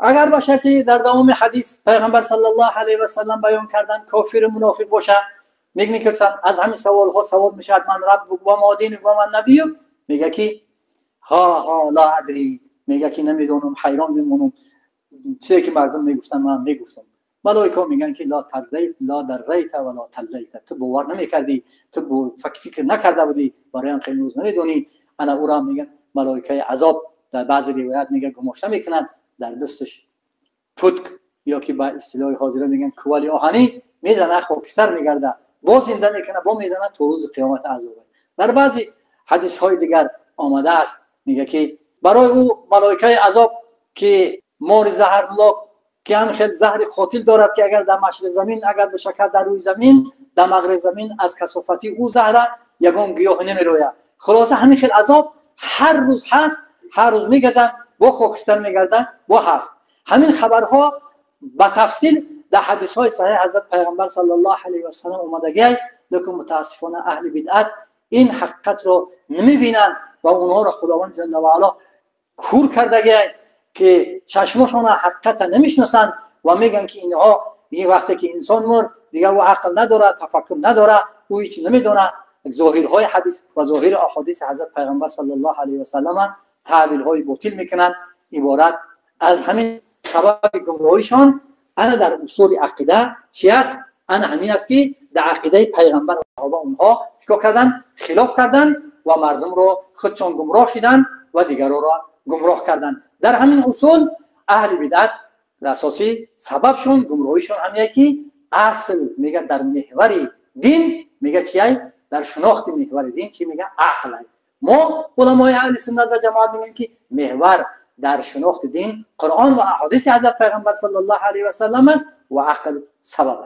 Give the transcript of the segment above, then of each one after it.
اگر باشد که در دوام حدیث پیغمبر صلی الله علیه و سلم بیان کردن کافر و منافق باشه، میگه که از همین سوال ها سوال میشه، من رب و ما دین و من نبی، میگه که ها ها لا ادری، میگه که نمیدونم، حیران میمونم، چیزی که مردم میگفتن من میگفتم. ملائکه میگن که لا تدریت لا دریت و لا تلیت، تو باور نمیکردی، تو فکر نکرده بودی، برای آن امروز نمیدونی. انا او را میگن ملائکه عذاب در بعضی روایت میگه گماشته میکنند در دستش پتک یا که با اصطلاح حاضره میگن کوالی آهنی میزنه، خاکستر میگرده، باز زنده میکنه، با میزنه تا روز قیامت عذاب. در بعضی حدیث های دیگر آمده است میگه که برای او ملائکه عذاب که مار زهرناک که هم خیلی زهر قاتل دارد که اگر در مشرق زمین اگر به شکر در روی زمین در مغرب زمین از کثافتی او زهره یگان گیاه نمیروید. خلاصه همین خیلی عذاب هر روز هست، هر روز میگزن، با خاکستر میگردن، با هست. همین خبرها با تفصیل در حدیث های صحیح حضرت پیغمبر صلی الله علیه و سلم اومدگی، لیکن متاسفانه اهل بدعت این حقیقت رو نمیبینن و اونها را خداوند جل و علا کور کردگی که چشمشون حقیقت نمیشناسن و میگن که اینها یه وقتی که انسان مرد دیگه او عقل نداره، تفکر نداره، او هیچ نمیدونه. ظاهرهای حدیث و ظاهر احادیث حضرت پیغمبر صلی الله علیه و سلم تعبیل های باطل میکنن. عبارت از همین سبب گمراهیشان انا در اصول عقیده چی است؟ انا همین است که در عقیده پیغمبر و صحابه اونها چیکار کردن؟ خلاف کردن و مردم رو خودشان گمراه شدن و دیگران را گمراه کردن. در همین اصول اهل بدعت اساسی سببشون گمراهیشون همیه که اصل میگه در محور دین میگه چیه؟ در شناخت محور دین چی میگه؟ عقل. ما علمای اهل سنت و جماعت میگن که محور در شناخت دین قرآن و احادیث حضرت پیغمبر صلی الله علیه و سلم است و عقل سبب.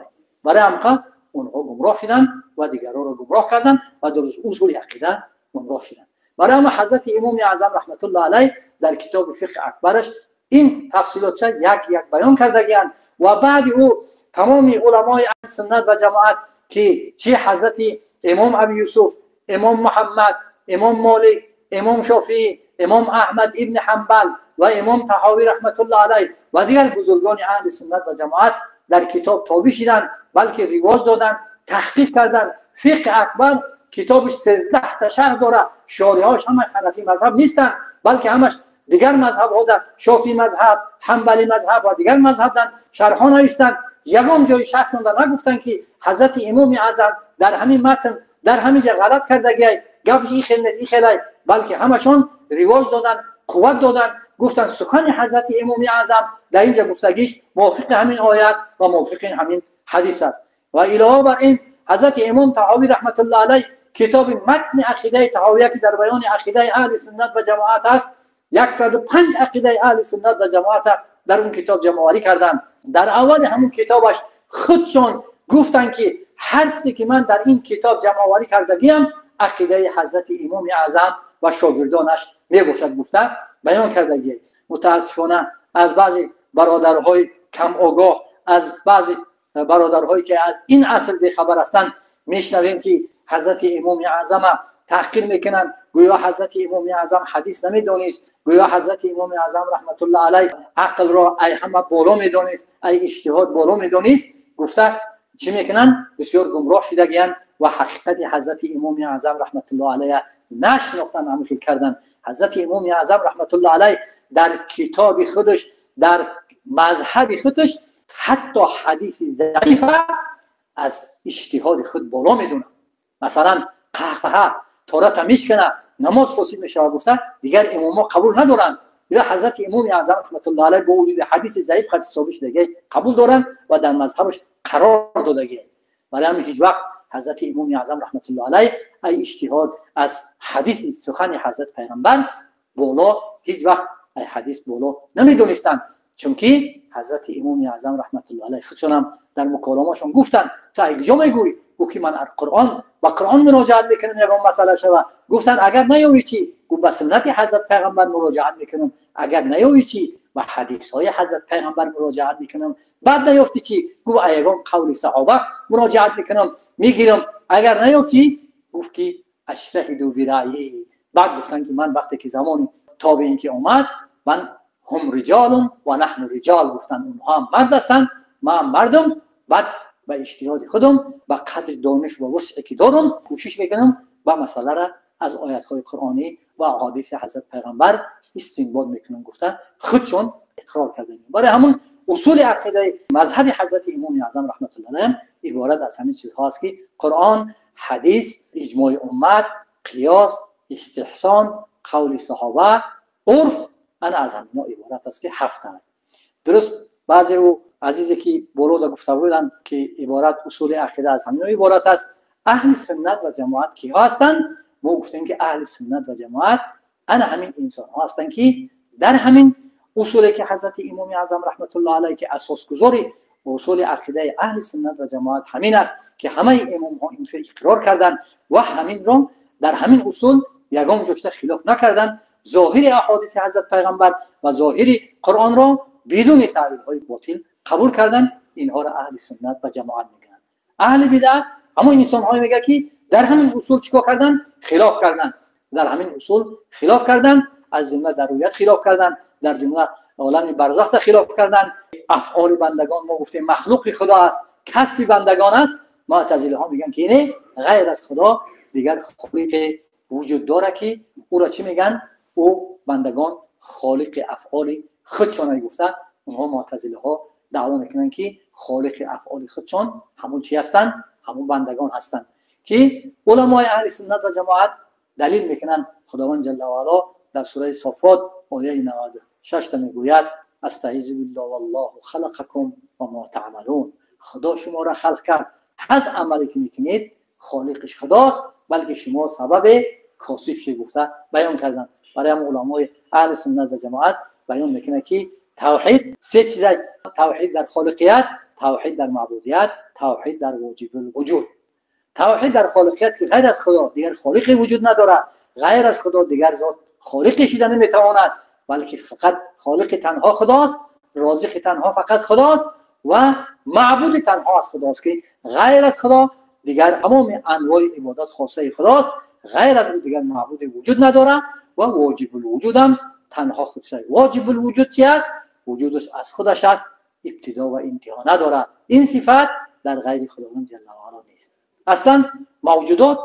برای همقا اونها گمراه شدن و دیگران را گمراه کردن و در اصول عقیده گمراه شدن. برای هم حضرت امام اعظم رحمت الله علیه در کتاب فقه اکبرش این تفصیلات یک یک بیان کردگی‌اند و بعد او تمام علمای اهل سنت و جماعت که چه حضرت امام ابی یوسف، امام محمد، امام مالک، امام شافعی، امام احمد ابن حنبل و امام طحاوی رحمت الله علیه و دیگر بزرگان اهل سنت و جماعت در کتاب تابع شدند، بلکه رواج دادن، تحقیق کردن. فقه اکبر کتابش 13 تا شرح داره، شارحاش همه حنفی مذهب نیستن، بلکه همش دیگر مذهب ها در شافعی مذهب، حنبلی مذهب و دیگر مذهب دن شرح نوشتن. یگام جای شخص نگفتن که حضرت امام اعظم در همین متن در همین جا غلط کردگی، گفت این خیلی نیست این خیلی، بلکه همشون رواج دادن، قوت دادن، گفتن سخن حضرت امام اعظم در اینجا گفتگیش موافق همین آیت و موافق همین حدیث است. و علاوه بر این حضرت امام طحاوی رحمت الله علیه کتاب متن عقیده طحاویه که در بیان عقیده اهل سنت و جماعت است، 105 عقیده اهل سنت و جماعت در اون کتاب جمع آوری کردن. در اول همون کتابش خودشون گفتن که هر چیزی که من در این کتاب جمع آوری کردگیم عقیده حضرت امام اعظم و شاگردانش میباشد، گفته بیان کردگی. متاسفانه از بعضی برادرهای کم آگاه، از بعضی برادرهایی که از این اصل بیخبر هستند میشنویم که حضرت امام اعظم تحقیر میکنند، گویا حضرت امام اعظم حدیث نمیدونست، گویا حضرت امام اعظم رحمت الله علیه عقل را ای همه بالا میدونست، ای اجتهاد بالا میدونست. گفته چی میکنن؟ بسیار گمراه شدگیان و حقیقت حضرت امام اعظم رحمت الله علیه نشناختن، همین کردن. حضرت امام اعظم رحمت الله علیه در کتاب خودش، در مذهب خودش حتی حدیث ضعیف از اجتهاد خود بالا میدونه. مثلا قهقهه تورات میشکنه، نماز فاسد میشه، گفته دیگر اماما قبول ندارن. یا حضرت امام اعظم رحمت الله علیه با وجود حدیث ضعیف قد ثابت شده قبول دارن و در مذهبش قرار دادگی. ولی هم هیچ وقت حضرت امام اعظم رحمت الله علیه ای اجتهاد از حدیث سخن حضرت پیغمبر بالا هیچ وقت ای حدیث بالا نمیدونستند، چون که حضرت امام اعظم رحمت الله علیه خودشون هم در مکالمه‌شون گفتن تا ای کجا میگوی؟ گفت که من از قرآن و قرآن مراجعت میکنم یگان مسئله شوه. گفتن اگر نیاوی چی؟ گفت به سنت حضرت پیغمبر مراجعت میکنم. اگر نیاوی چی؟ به حدیث های حضرت پیغمبر مراجعت میکنم. بعد نیافتی چی؟ گفت ایگان قول صحابه مراجعت میکنم میگیرم. اگر نیافتی؟ گفت که اجتهد برأیی. بعد گفتن که من وقتی که زمان تابعین که آمد من هم رجال و نحن رجال گفتن اونها هم مرد هستند، ما هم مردم. بعد به اجتهاد خودم به قدر دانش و وسعی که دارم کوشش میکنم و مسئله را از آیت های قرآنی و احادیث حضرت پیغمبر استنباط میکنم گفته خودشون اقرار کردن. برای همون اصول عقیده مذهب حضرت امام اعظم رحمت الله علیه عبارت از همین چیزها است که قرآن، حدیث، اجماع امت، قیاس، استحسان، قول صحابه، عرف، انا از همینا عبارت است که هفت. درست بعضی او عزیزی که بالا گفته بودن که عبارت اصول عقیده از همینا عبارت است. اهل سنت و جماعت کی هستند؟ ما گفتیم که اهل سنت و جماعت انا همین انسان ها هستند که در همین اصولی که حضرت امام اعظم رحمت الله علیه که اساسگذاری اصول عقیده اهل سنت و جماعت همین است که همه امام ها این اقرار کردند و همین رو در همین اصول یگان جشته خلاف نکردند. ظاهر احادیث حضرت پیغمبر و ظاهر قرآن را بدون تعبیل های باطل قبول کردن. اینها را اهل سنت و جماعت میگن. اهل بدعت اما انسان های میگه که در همین اصول چیکار کردن؟ خلاف کردن. در همین اصول خلاف کردن، از جمله در رویت خلاف کردن، در جمله عالم برزخ خلاف کردن. افعال بندگان ما گفتیم مخلوق خدا است، کسب بندگان است. معتزله ها میگن که اینه غیر از خدا دیگر خالق وجود داره که او را چی میگن؟ او بندگان خالق افعال خودشان گفته. اونها معتزله ها دعوا میکنن که خالق افعال خودشان همون چی هستن؟ همون بندگان هستن. که علمای اهل سنت و جماعت دلیل میکنن خداوند جل و علا در سوره صافات آیه 96 میگوید استعیذ بالله والله خلقکم و ما تعملون. خدا شما را خلق کرد، از عملی که میکنید خالقش خداست، بلکه شما سبب کاسب شی گفته بیان کردن. برای هم علمای اهل سنت و جماعت بیان میکنه که توحید سه چیز: توحید در خالقیت، توحید در معبودیت، توحید در واجب الوجود. توحید در خالقیت که غیر از خدا دیگر خالقی وجود نداره، غیر از خدا دیگر ذات خالقی شده نمیتواند، بلکه فقط خالق تنها خداست، رازق تنها فقط خداست و معبود تنها از خداست که غیر از خدا دیگر تمام انواع عبادت خاصه خداست، غیر از او دیگر معبود وجود نداره و واجب الوجود هم تنها خودش. واجب الوجود چی است؟ وجودش از خودش است، ابتدا و انتها نداره. این صفت در غیر خداوند جل و علا نیست. اصلا موجودات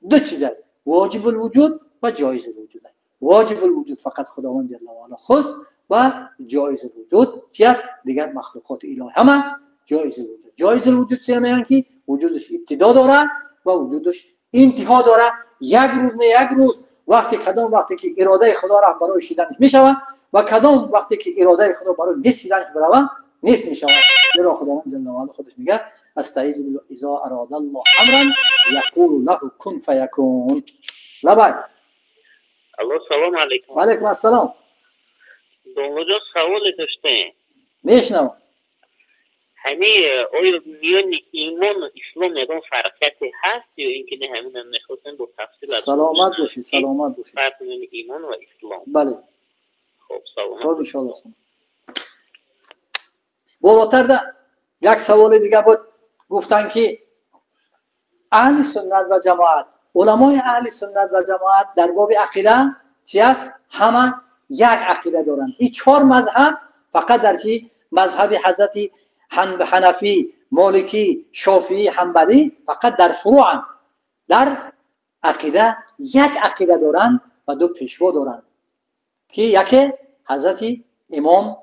دو چیزه: واجب الوجود و جایز الوجود. واجب الوجود فقط خداوند جل و علا خود و جایز الوجود چی است؟ دیگر مخلوقات الهی همه جایز الوجود. جایز الوجود چی میگن؟ که وجودش ابتدا داره و وجودش انتها داره. یک روز نه یک روز، وقتی کدام وقتی که اراده خدا را برای شیدنش میشود و کدام وقتی که اراده خدا برای نیست شیدنش برای نیست میشود. زیرا خداوند جل و علا خودش میگه استعیذ بالله اذا اراد الله امرا یقول له کن فیکون. لبای الو، سلام علیکم. و علیکم السلام. دونجا سوال داشتم. میشنوم. همین آیا میان ایمان و اسلام یگان فرقیت هست یا اینکه نه همین هم میخواستم با تفصیل؟ سلامت باشی، سلامت باشی. فرق میان ایمان و اسلام. بله. خب سلامت. خب ان شاء الله. بالاتر ده یک سوال دیگه بود، گفتن که اهل سنت و جماعت، علمای اهل سنت و جماعت در باب عقیده چی است؟ همه یک عقیده دارند. این چهار مذهب فقط در چی؟ مذهب حضرت حنفی، مالکی، شافعی، حنبلی فقط در فروع، در عقیده یک عقیده دارند و دو پیشوا دارند که یکی حضرت امام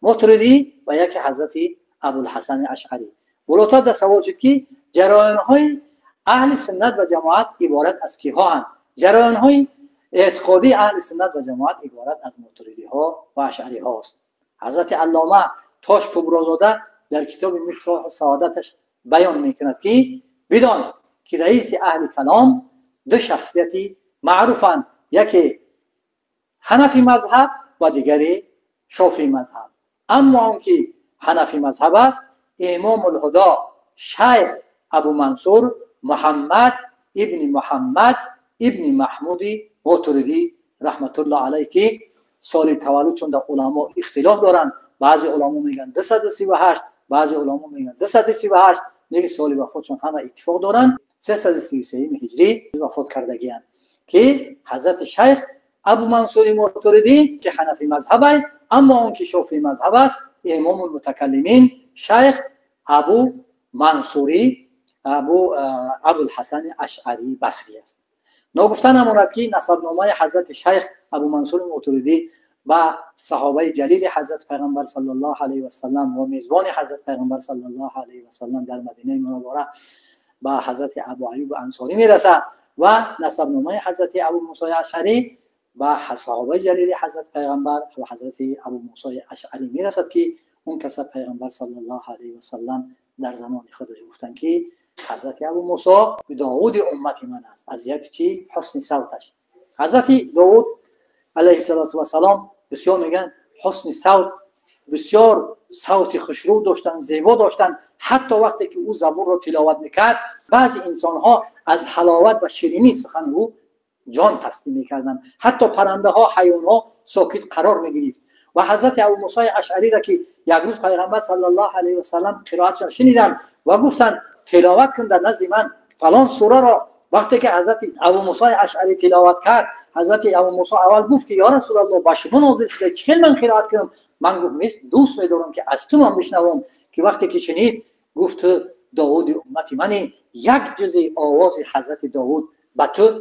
ماتریدی و یکی حضرت ابوالحسن اشعری. بالاتر در سوال شد که جریان های اهل سنت و جماعت عبارت از کیها هستند؟ جریان های اعتقادی اهل سنت و جماعت عبارت از ماتریدی ها و اشعری ها است. حضرت علامه تاش کبرازاده در کتاب مفتاح سعادتش بیان میکند که بدان که رئیس اهل کلام دو شخصیتی معروفند، یکی حنفی مذهب و دیگری شافعی مذهب. اما آن که حنفی مذهب است، امام الهدی شیخ ابو منصور محمد ابن محمد ابن محمود ماتریدی رحمت الله علیه که سال تولد چون در علما اختلاف دارند، بعضی علما میگن 238، بعضی علما میگن 238، میگه سال وفاتشون همه اتفاق دارند، 333 هجری وفات کردگیان که حضرت شیخ ابو منصور ماتریدی که حنفی مذهب اما آن که شافعی مذهب است امام المتکلمین شیخ ابو منصوری ابوالحسن اشعری بصری است. ناگفته نماند که نسبنامه حضرت شیخ ابو منصور ماتریدی با صحابه جلیل حضرت پیغمبر صلی الله علیه و سلم و میزبان حضرت پیغمبر صلی الله علیه و سلم در مدینه منوره با حضرت ابو ایوب انصاری میرسه و نسبنامه حضرت ابو موسی اشعری با صحابه جلیل حضرت پیغمبر و حضرت ابو موسی اشعری میرسد که اون کس پیغمبر صلی الله علیه و سلم در زمان خودش گفتند که حضرت ابو موسی داوود امت من است. از جهت چی؟ حسن صوتش. حضرت داوود علیه السلام بسیار میگن حسن صوت، بسیار صوت خوشرو داشتن، زیبا داشتن. حتی وقتی که او زبور را تلاوت میکرد بعضی انسانها از حلاوت و شیرینی سخن او جان تسلیم میکردن، حتی پرنده ها، حیوان ها ساکت قرار میگرفت. و حضرت ابو موسی اشعری را که یک روز پیغمبر صلی الله علیه و سلم قرائتش شنیدن و گفتند تلاوت کن در نزد من فلان سوره را. وقتی که حضرت ابو موسی اشعری تلاوت کرد، حضرت ابو موسی اول گفت که یا رسول الله با شما نازل شده، چه من قرائت کنم؟ من گفت دوست می‌دارم که از تو من بشنوم. که وقتی که شنید گفت داوود امت منی، یک جزء آواز حضرت داوود به تو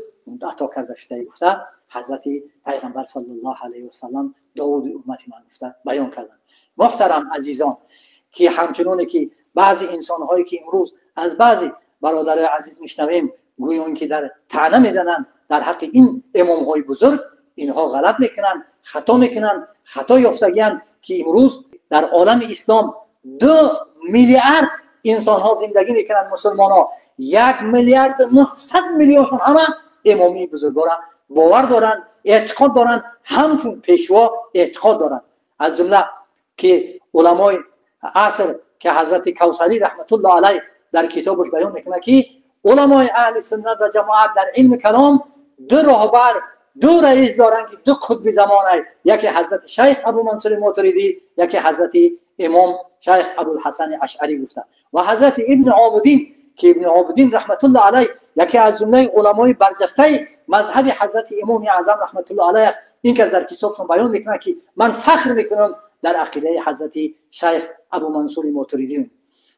عطا کرده شده. گفته حضرت پیغمبر صلی الله علیه و سلم داوود امت من گفته بیان کردن. محترم عزیزان، که همچنون که بعضی انسان‌هایی که امروز از بعضی برادرای عزیز میشنویم گویون که در طعنه میزنن در حق این امام‌های بزرگ، اینها غلط میکنن، خطا میکنن، خطا یافتگیان که امروز در عالم اسلام 2 میلیارد انسان ها زندگی میکنن، مسلمان ها 1,900,000,000شون همه امامی بزرگوارا باور دارن، اعتقاد دارن، همچون پیشوا اعتقاد دارن. از جمله که علمای عصر که حضرت کوثری رحمت الله علیه در کتابش بیان میکنه که علمای اهل سنت و جماعت در علم کلام 2 راهبر، 2 رئیس دارن که 2 قطب زمانه، یکی حضرت شیخ ابو منصور ماتریدی، یکی حضرت امام شیخ ابوالحسن اشعری گفته. و حضرت ابن عابدین که ابن عابدین رحمت الله علیه یکی از جمله علمای برجسته مذهب حضرت امام اعظم رحمت الله علیه است، این کس در کتابشون بیان میکنه که من فخر میکنم در عقیده حضرت شیخ ابو منصور ماتریدی.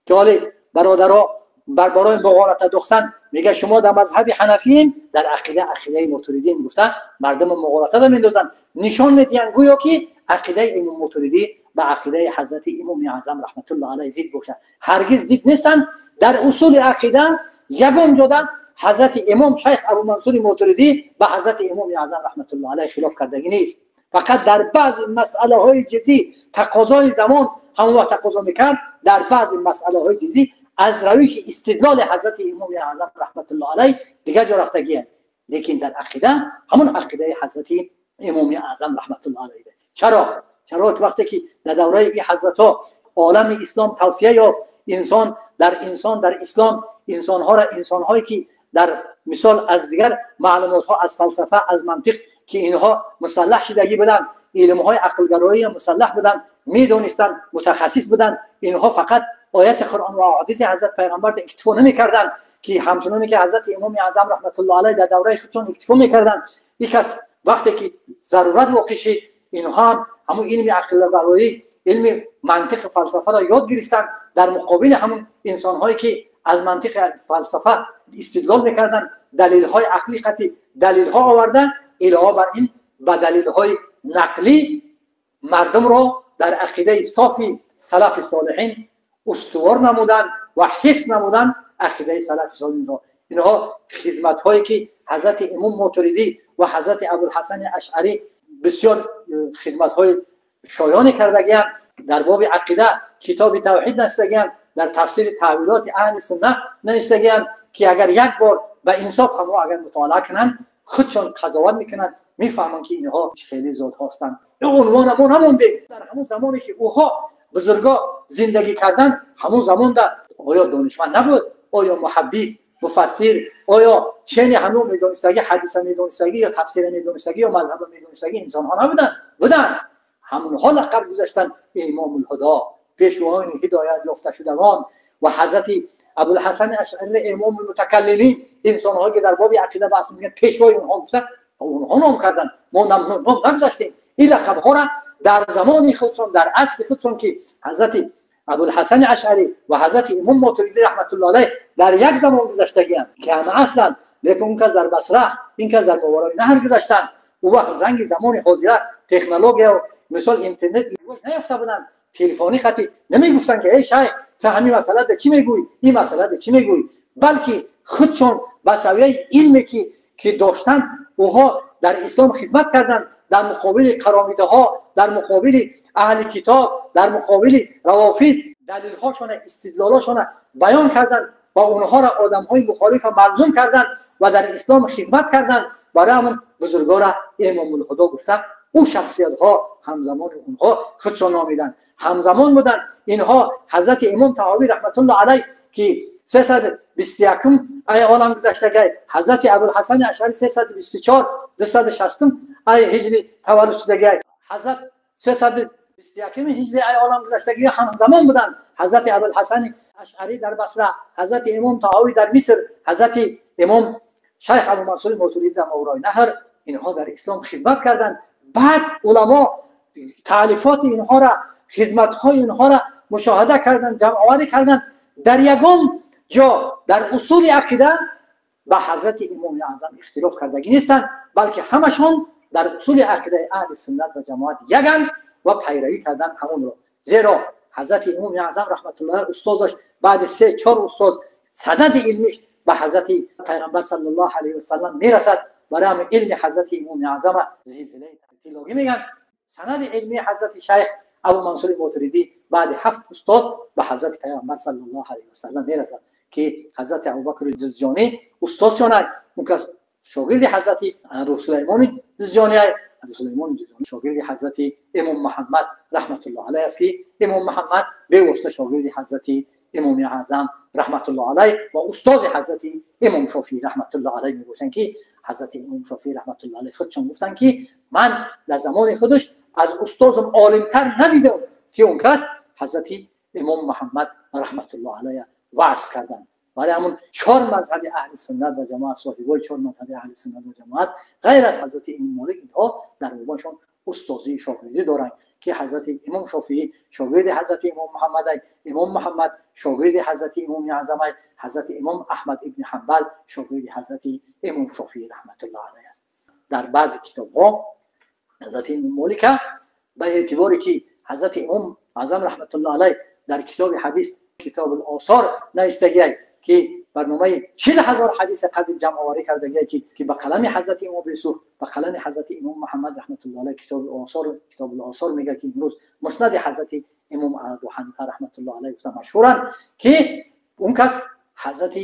که حالا برادرها برای مغالطه دوختن میگه شما در مذهب حنفییم، در عقیده ماتریدی گفته مردم مغالطه رو میندازن، نشان میدین گویا که عقیده امام ماتریدی به عقیده حضرت امام اعظم رحمت الله علیه زید باشه. هرگز زید نیستن. در اصول عقیده یگان جدا حضرت امام شیخ ابو منصور ماتریدی به حضرت امام اعظم رحمت الله علیه خلاف کردگی نیست. فقط در بعض مسئله های جزئی تقاضای زمان همون وقت تقاضا میکرد، در بعض مسئله های جزئی از روش استدلال حضرت امام اعظم رحمت الله علیه دیگه جا رفتگیه، لیکن در عقیده همون عقیده حضرت امام اعظم رحمت الله علیه. چرا؟ چرا که وقتی که در دوره این حضرت ها عالم اسلام توصیه یافت، انسان در اسلام انسانها را، انسانهایی که در مثال از دیگر معلومات ها، از فلسفه، از منطق که اینها مسلح شدگی بودن، علم های عقلگرایی مسلح بودن، میدونستن، متخصص بودن، اینها فقط آیت قرآن و احادیث حضرت پیغمبر اکتفا نمی‌کردند که همچنان که حضرت امام اعظم رحمت الله علیه در دوره خودشون اکتفا می‌کردند. یک از وقتی که ضرورت واقع شد اینها همون علم عقلگرایی، علم منطق فلسفه را یاد گرفتن، در مقابل همون انسان‌هایی که از منطق فلسفه استدلال می‌کردند، دلیل‌های عقلی قطعی دلیل‌ها آوردن، علاوه بر این با دلیل‌های نقلی مردم را در عقیده صافی سلف صالحین استوار نمودن و حفظ نمودن عقیده سلف صالحین را. اینها خدمت هایی که حضرت امام ماتریدی و حضرت ابوالحسن اشعری بسیار خدمت های شایان کردگیان در باب عقیده، کتاب توحید نوشتگیان، در تفسیر تاویلات اهل سنت نوشتگیان که اگر یک بار به انصاف هم اگر مطالعه کنند خودشان قضاوت میکنند، میفهمند که اینها خیلی زود هستند. این عنوان ما نمونده. در همون زمانی که اوها بزرگا زندگی کردن، همون زمان در آیا دانشمند نبود؟ آیا محدث، مفسر، آیا چنین همون میدونستگی، حدیث میدونستگی یا تفسیر میدونستگی یا مذهب میدونستگی انسان ها نبودن؟ بودن. همونها لقب گذاشتن امام الهدا، پیشوایان هدایت یافته شدگان و حضرت ابوالحسن اشعری امام المتکلمین، انسان هایی که در باب عقیده بحث میکنن پیشوای اونها گفتن، اونها نام کردن، ما نام نگذاشتیم. این لقب ها را در زمان خودشون، در عصر خودشون که حضرت ابوالحسن اشعری و حضرت امام ماتریدی رحمت الله علیه در یک زمان گذشتگی‌اند که همه اصلا، لیکن اون کس در بصره، این کس در ماورای نهر گذشتن. او وقت رنگ زمان حاضره تکنولوژی و مثال اینترنت نیافته بودن، تلفنی خطی نمیگفتن که ای شیخ تو همین مسئله ده چی میگویی، این مسئله ده چی میگویی، بلکه خودشون به سویه علمی که داشتن اوها در اسلام خدمت کردن، در مقابل قرامیده ها، در مقابل اهل کتاب، در مقابل روافض دلیل هاشون، استدلال هاشون بیان کردن و اونها را آدم های مخالف ملزوم کردن و در اسلام خدمت کردن. برای همون بزرگا را امام الهدی گفتن. او شخصیت ها همزمان اونها خودشون نامیدن، همزمان بودن. اینها حضرت امام طحاوی رحمت الله علیه که 321 ای عالم گذشته، حضرت ابوالحسن اشعری 324 260 ای هجری تولد شده، حضرت 321 هجری ای عالم گذشتگی همزمان بودن. حضرت ابوالحسن اشعری در بصره، حضرت امام طحاوی در مصر، حضرت امام شیخ ابو منصور ماتریدی در ماورای نهر، اینها در اسلام خدمت کردند. بعد علما تالیفات اینها را، خدمت های اینها را مشاهده کردند، جمع آوری کردند. در یگان جا در اصول عقیده به حضرت امام اعظم اختلاف کردگی نیستند، بلکه همشون در اصول عقیده اهل سنت و جماعت یگن و پیروی کردن همون را. زیرا حضرت امام اعظم رحمت الله علیه استادش بعد 3-4 استاد سند علمیش به حضرت پیغمبر صلی الله علیه و سلم میرسد. برای هم علم حضرت امام اعظم زلزله تلاقی میگن. سند علمی حضرت شیخ ابو منصور ماتریدی بعد 7 استاد به حضرت پیغمبر صلی الله علیه و سلم میرسد که حضرت ابوبکر جزجانی استادشان، اون کس شاگرد حضرت ابو سلیمان جزجانی، ابو سلیمان جزجانی شاگرد حضرت امام محمد رحمت الله علیه است که امام محمد به واسطه شاگرد حضرت امام اعظم رحمت الله علیه و استاد حضرت امام شافعی رحمت الله علیه میباشند که حضرت امام شافعی رحمت الله علیه خودشون گفتن که من در زمان خودش از استادم عالمتر ندیدم که اون کس حضرت امام محمد رحمت الله علیه وصف کردن. برای همون 4 مذهب اهل سنت و جماعت، صاحبای 4 مذهب اهل سنت و جماعت غیر از حضرت امام مالک، اینها در روانشون استادی شاگردی دارند که حضرت امام شافعی شاگرد حضرت امام محمد، امام محمد شاگرد حضرت امام اعظم، حضرت امام احمد ابن حنبل شاگرد حضرت امام شافعی رحمت الله علیه است. در بعضی کتاب‌ها حضرت امام مالک به اعتباری که حضرت امام اعظم رحمت الله علیه در کتاب حدیث کتاب الاثار نوشته که برنامه 40,000 حدیث قدیم جمع آوری کرده که به قلم حضرت امام یوسف، به قلم حضرت امام محمد رحمت الله علیه کتاب آثار، کتاب الاثار میگه که امروز مسند حضرت امام ابو حنیفه رحمت الله علیه گفته مشهورن که اون کس حضرت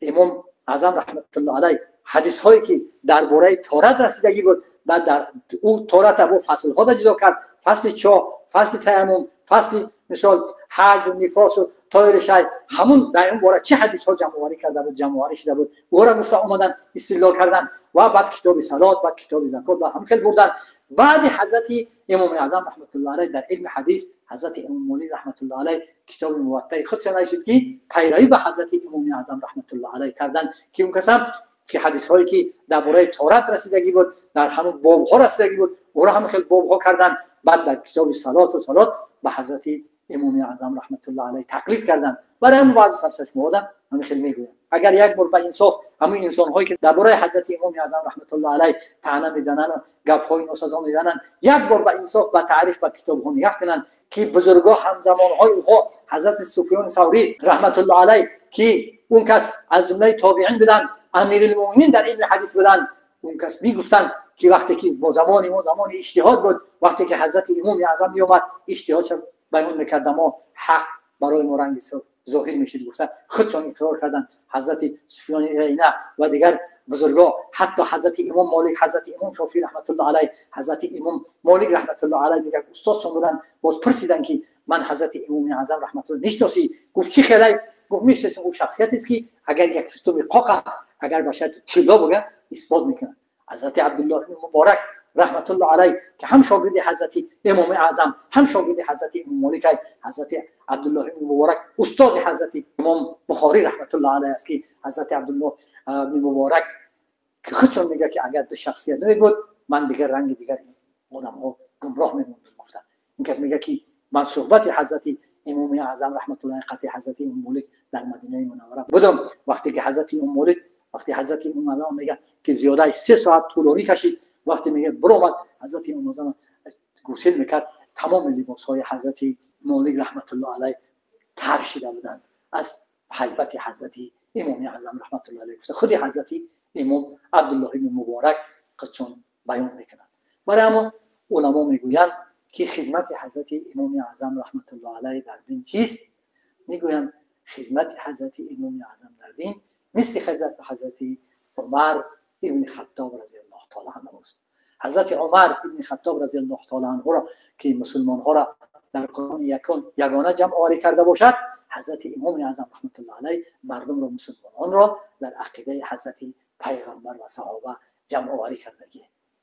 امام اعظم رحمت الله علیه حدیث هایی که درباره تورات رسیدگی بود، بعد در او تورات با فصل ها جدا کرد، فصل چاه، فصل تیمم، فصل مثال حیض و نفاس و تایر شی، همون در این باره چه حدیث ها جمع آوری کرده بود، جمع آوری شده بود، او را گفته آمدن استدلال کردن و بعد کتاب صلات، بعد کتاب زکات و هم خیلی بردن. بعد حضرت امام اعظم رحمت الله علیه در علم حدیث حضرت امام مالک رحمت الله علیه کتاب موطأ خودش نوشت که پیروی به حضرت امام اعظم رحمت الله علیه کردن که اون کسام که حدیث هایی که درباره تورات رسیدگی بود، در همون باب ها رسیدگی بود، او را هم خیلی باب ها کردن. بعد در کتاب صلات و صلات به حضرت امام اعظم رحمت الله علیه تقلید کردن. برای همون بعضی سرچشمه آدم همین خیلی میگوین اگر یک بار به انصاف همون انسان هایی که درباره حضرت امام اعظم رحمت الله علیه طعنه میزنن و گپ های ناسزا میزنن، یک بار به انصاف به تعریف به کتاب ها نگاه کنن که بزرگا همزمان های اونها حضرت سفیان ثوری رحمت الله علیه که اون کس از جمله تابعین بودن، امیرالمومنین در علم حدیث بودن، اون کس میگفتن که وقتی که با زمان ما زمان اجتهاد بود، وقتی که حضرت امام اعظم میومد اجتهادش بیان میکرد، ما حق برای ما رنگ ظاهر میشد. گفتن خودشان اقرار کردن حضرت سفیان عینه و دیگر بزرگا، حتی حضرت امام مالک، حضرت امام شافعی رحمت الله علیه، حضرت امام مالک رحمت الله علیه میگه استادشون بودن، باز پرسیدن که من حضرت امام اعظم رحمت الله میشناسی؟ گفت چی خیلی؟ گفت میشناسم، او شخصیتی است که اگر یک سیستم قاقه اگر باشد طلا بگه اثبات میکنه. حضرت عبدالله بن مبارک رحمت الله علیه که هم شاگرد حضرت امام اعظم هم شاگرد حضرت امام مالک، حضرت عبدالله بن مبارک استاد حضرت امام بخاری رحمت الله علیه است که حضرت عبدالله بن مبارک که خودشون میگه که اگر دو شخصیت نمیبود من دیگر رنگ دیگر آدم ها гумроҳ мемондам гуфта. Ин кас мега ки ман суҳбати ҳазрати имоми аъзам раҳматуллоҳи қатъи ҳазрати имом Молик дар Мадинаи Мунаввара будам. Вақте ки ҳазрати имом Молик, вақте ҳазрати имом аъзам мега ки зиёдаи 3 соат тӯлонӣ кашид, вақте мега биромад, ҳазрати имом аъзам гусел мекард, тамоми либосҳои ҳазрати Молик раҳматуллоҳ алайҳ тар шида буданд аз ҳайбати ҳазрати имоми аъзам раҳматуллоҳ алайҳ гуфта, худи ҳазрати имом Абдуллоҳ ибни Муборак чун баён мекунад. Барои ҳамон уламо мегӯянд ки хизмати ҳазрати имоми аъзам раҳматуллоҳ алайҳ дар дин чист? Мегӯянд, хизмати ҳазрати имоми аъзам дар дин мисли хизмати ҳазрати Умар ибни Хаттоб разиаллоҳу таала анҳу аст. Ҳазрати Умар ибни Хаттоб разиаллоҳу таала анҳуро ки мусулмонҳоро дар Қуръони якон ягона ҷамъоварӣ карда бошад, ҳазрати имоми аъзам раҳматуллоҳ алайҳ мардумро, мусулмононро дар ақидаи ҳазрати пайғамбар ва саҳоба ҷамъоварӣ кардагӣ.